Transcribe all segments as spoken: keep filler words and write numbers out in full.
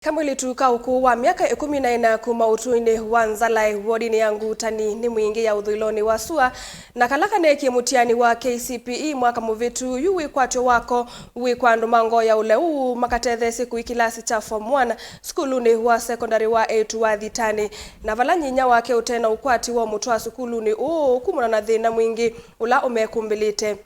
Kamwĩlĩtu ka ũkũũ wa myaka ĩkũmi na ĩna kuma ũtũinĩ wa Nzalae, wodinĩ ya Ngutani nĩ Mwingĩ ya ũthũĩlonĩ wa sua, na kala kaneekie mũtiani wa K C P E mwaka mũvĩtu, yu wĩkwatyo wako wĩ kwa andũ ma ngoo ya ũlau makatetheesye kũi kĩlasi kya form one sukulunĩ wa sekondalĩ wa eĩtu wa Thitani, na vala nyinya wake ũte na ũkwati wa ũmũtwaa sukulunĩ ũũ kumana na thĩna mwingĩ ũla ũmekumbĩlĩte.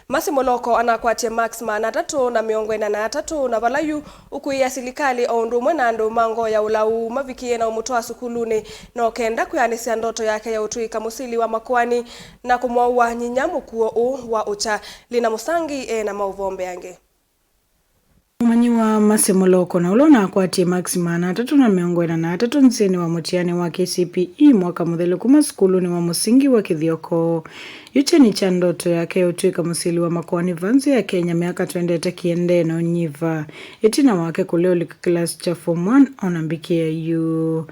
Mercy Moloko anakwatie marks maana atatũ na mĩongo ĩna na atatũ, na vala yu ũkũĩa silikalĩ o ũndũ ũmwe na andũ ma ngoo ya ũlau mavikĩe na ũmũtwaa sukulunĩ, no kenda kwĩanĩsya ndoto yake ya ũtw'ĩka mũsili wa makoani na kũmwaũa nyinya mũkuo ũũ wa ũkya. Lina Mũsangi e na maũvoo mbeange. Mũmanyĩw'a Mercy Moloko, na ũla ũnakwatie marks maana atatũ na mĩongo ĩna na atatũ nzĩnĩ wa mũtiani wa K C P E mwaka mũthelu kuma sukulunĩ wa mũsingi wa Kĩthioko, yu kyeni kya ndoto yake ya ũtw'ĩka mũsili wa makoani va nzĩ ya Kenya myaka twendete kĩendee na ũnyiva, ĩtina wake kũlea ũlika kĩlasi kya form one ona mbikĩa yu.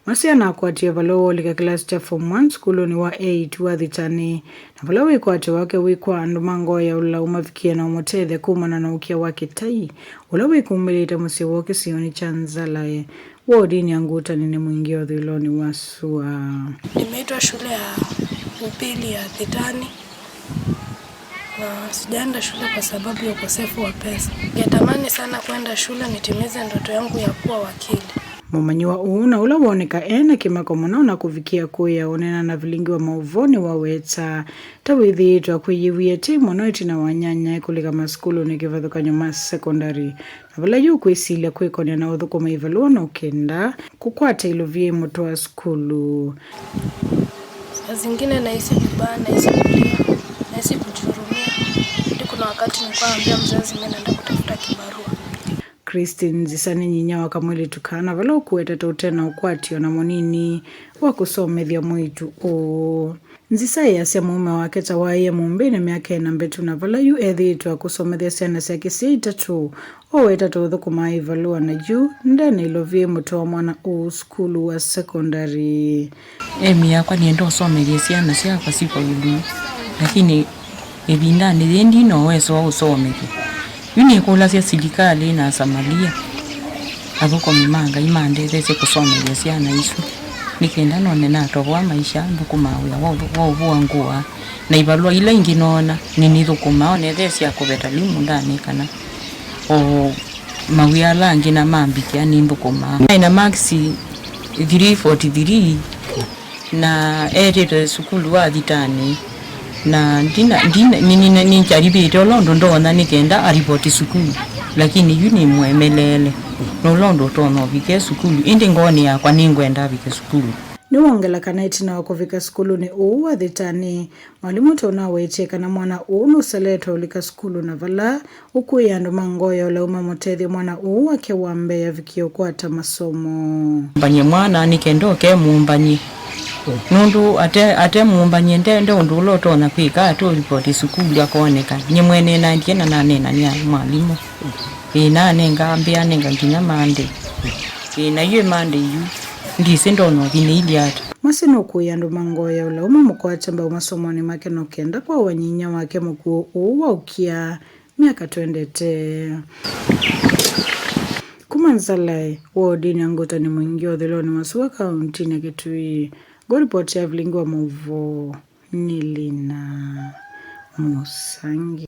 Mercy anakwatie valũa wa ũlika kĩlasi kya form one sukulunĩ wa eĩtu wa Thitani, na vala wĩkwatyo wake wĩ kwa andũ ma ngoo ya ũlau mavikĩe na ũmũtethya kumana na ũkĩa wa kĩtai ũla wĩkumbĩlĩte mũsyĩ woo kĩsionĩ kya Nzalae, wodinĩ ya Ngutani nĩ Mwingĩ ũthũĩlonĩ wa sua. Nimeitwa shule ya upili ya Thitani na sijaenda shule kwa sababu ya ukosefu wa pesa. Ningetamani sana kwenda shule nitimize ndoto yangu ya kuwa wakili. Mũmanyĩw'a ũũ, na ũla woneka e na kĩmako mũno na kũvikĩa kũĩa ũneena na vilingi wa maũvoo, nĩwaweta ta wĩthĩĩtwe akwĩyĩw'ie tei mũno ĩtina wa nyanyae kũlika masukulunĩ kĩvathũkany'o ma sekondalĩ, na vala yu ũkwĩsilya kwĩkony'a na ũthũkũma ivalũa no kenda kũkwata ilovia imũtwaa sukulu. Saa zingine nahisi vibaya, nahisi kulia, nahisi kujihurumia. Hadi kuna wakati nilikuwa naambia mzazi, mimi naenda kutafuta kibarua. Christine Nzisa nĩ nyinya wa kamwĩlĩtu kana vala ũkũwetete ũte na ũkwati o na mũnini wa kũsomethya mwĩĩtu ũũ. Nzisa easya mũũme wake ta waĩe mũmbĩnĩ myaka ĩna mbetu, na vala yu ethĩĩtwe akũsomethya syana syake syĩ itatũ, oweta tũũthũkũmaa ivalũa, na yu nde na ilovia imũtwaa mwana ũũ sukulu wa sekondalĩ. Emi yakwa nĩenda ũsomethye syana syakwa sifaulu, lakini ĩvindanĩ yĩĩ ndina ũweso wa ũsomethya. Yu nĩkũlasya silikalĩ na Asamalia, athũkũmi ma Ngai, mandetheesye kũsomethya syana isu, nĩ kenda none natovoa maisha, nthũkũmaa wĩa wa ũvu-, wa ũvũa ngũa, na ivalũa ila ingĩ noona nĩnĩthũkũmaa, o na ethĩa sya kũveta lĩu mũndanĩ kana o mawĩa ala angĩ na mambikĩa nĩnthũkũmaa. Naĩ na makisi three forty three, na etĩtwe sukulu wa Thitani, na ndina, ndina, ni- ni- ni- nĩnjarivĩte ũla ũndũ ndonya nĩ kenda aripoti sukulu, lakini yu nĩmũemeleele. Na ũla ũndũ ũtonya ũvike sukulu, ĩndĩ ngoonĩ yakwa nĩngwenda avike sukulu. Nĩwongela kana ĩtina wa kũvika sukulunĩ ũũ wa Thitani, mwalimũ ũtonya wetie kana mwana ũũ nũseletwe ũlika sukulu, na vala ũkũĩa andũ ma ngoo ya ũlau mamũtethye mwana ũũ wake wa mbee avikie ũkwata masomo. Mbany'e mwana nĩ kenda ũke mũmbany'e. Nũndũ ate, ate mũmbany'e nde, nde ũndũ ũla ũtonya kwĩka, ate ũlipoti sukulu akoneka. Nyie mwene naendie na naneenany'a mwalimũ. Ĩĩ, nanenga mbĩa, nenga nginya Monday. Ĩĩ, na yu ĩ Monday yu, ndisĩ ndonya ũthi nĩilye ata. Mercy nũkũĩa andũ ma ngoo ya ũlau mamũkwate mbau masomonĩ make no kenda kwaũa nyinya wake mũkuo ũũ wa ũkĩa myaka twendete. Kuma Nzalae, wodinĩ ya Ngutani Mwingĩ ũthũĩlonĩ wa sua kauntinĩ ya Kitui, ngũripoti ya vilingi wa maũvoo nĩ Lina Mũsangi.